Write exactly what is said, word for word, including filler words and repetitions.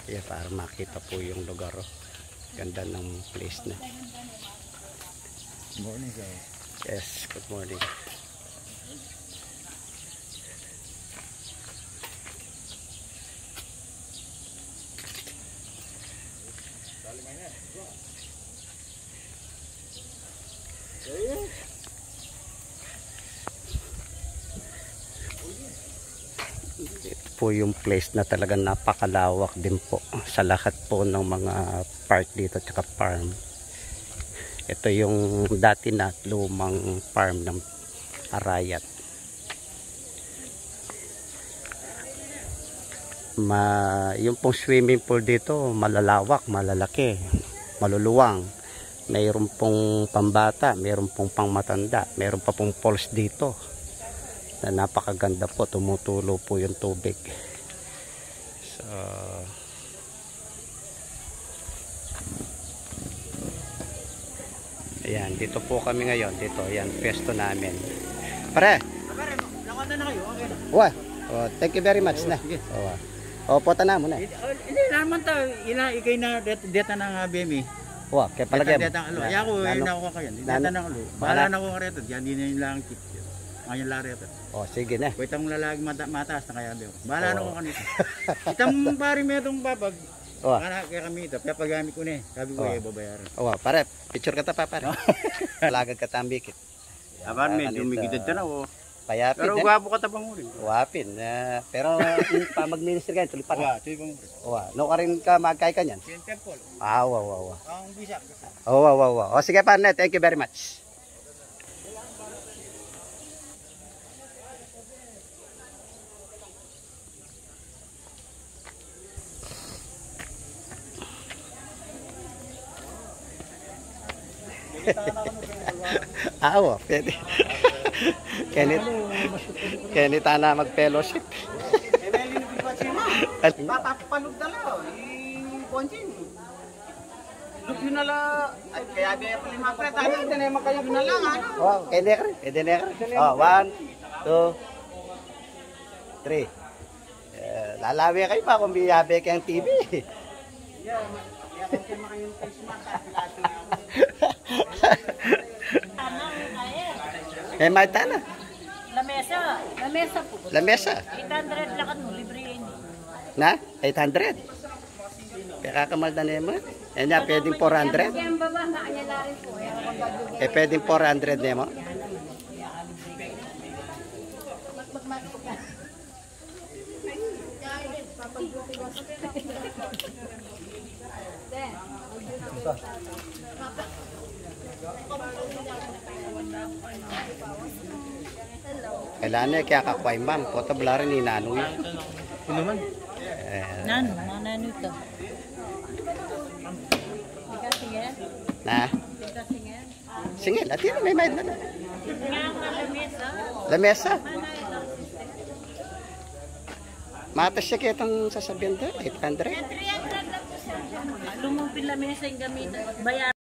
Ayan, para makita po yung lugar, oh. Ganda ng place na. Morning, sir. Yes, good morning. Ito po yung place na talagang napakalawak din po sa lahat po ng mga park dito tsaka farm. Ito yung dati na lumang farm ng Arayat. Ma, yung pong swimming pool dito, malalawak, malalaki, maluluwang. Mayroon pong pambata, mayroon pong pangmatanda, mayroon pa pong falls dito na napakaganda po, tumutulo po yung tubig. So, ayan, dito po kami ngayon. Dito, ayan, pwesto namin. Pare! Pare, lakad na kayo. Okay na. Wa. Oh, thank you very much na. Sige. Oh, wa. Oh, pota na muna. Hindi, oh, hindi naman ta, ila, ikay na, det-, deta na nga, Bemi. Wa, kaya pala. Deta, deta, alo. Na, ako, eh, nanu-, na ako kakayan. Deta nanu-, na ako. Bahala na ako kareta. Diyan, di na yung lang kit. Ngayon lang reta. Oh, sige na. Kwenta mong lalaki mata-, mataas na kaya, Bemi. Bahala na ako kanito. Kita mong pare mo itong papag. Oh. Kana kaya kami ito, kaya paggamit ko na eh. Sabi ko, oh, eh, babayaran. Oh, pare, picture ka ta, pa, pare. Lagag ka tambikit. Aban, ah, medyo kanita, may gitad ka na, oh. Payapin, pero eh. Gwapo ka, tabang mo rin. Wapin, ah, pero, pa mag-ministry ka, tulipan. Wa, tulipan mo rin. Wa, no ka rin ka magkay ka niyan? Saint Paul. Ah, wa, wa, wa. Ang bisa. Oh, wa, wa, wa. Oh, sige, partner, thank you very much. Ah, wa, pwede. Kenit, kenit na mag-fellowship. Papapalugdala, i Bonjing. Lupyo na la, ay, kaya biya pa lima pre, tayo, hindi na yung makayag na lang, ano? Oh, pwede ka rin, pwede na ka rin. Oh, one, two, three. Eh, lalawi kayo pa kung biyabe kayong T V. Eh, may tana. Lamesa. Lamesa po. Lamesa. Eight hundred lang ano, libre yun. Na? Eight hundred? Pekakamal na naman. Yan niya, pwedeng four hundred? Eh, pwedeng four hundred na mo? Kailangan niya kaya kakway, ma'am. Kota bala rin ni Nanu yun. Ano man? Eh, Nanu, Nanu ito. Na? Singil, at yun, may mayad na. Lamesa. Matas siya kitang sasabihan doon, eight hundred. Lumupin lamesa yung gamit. Bayaran.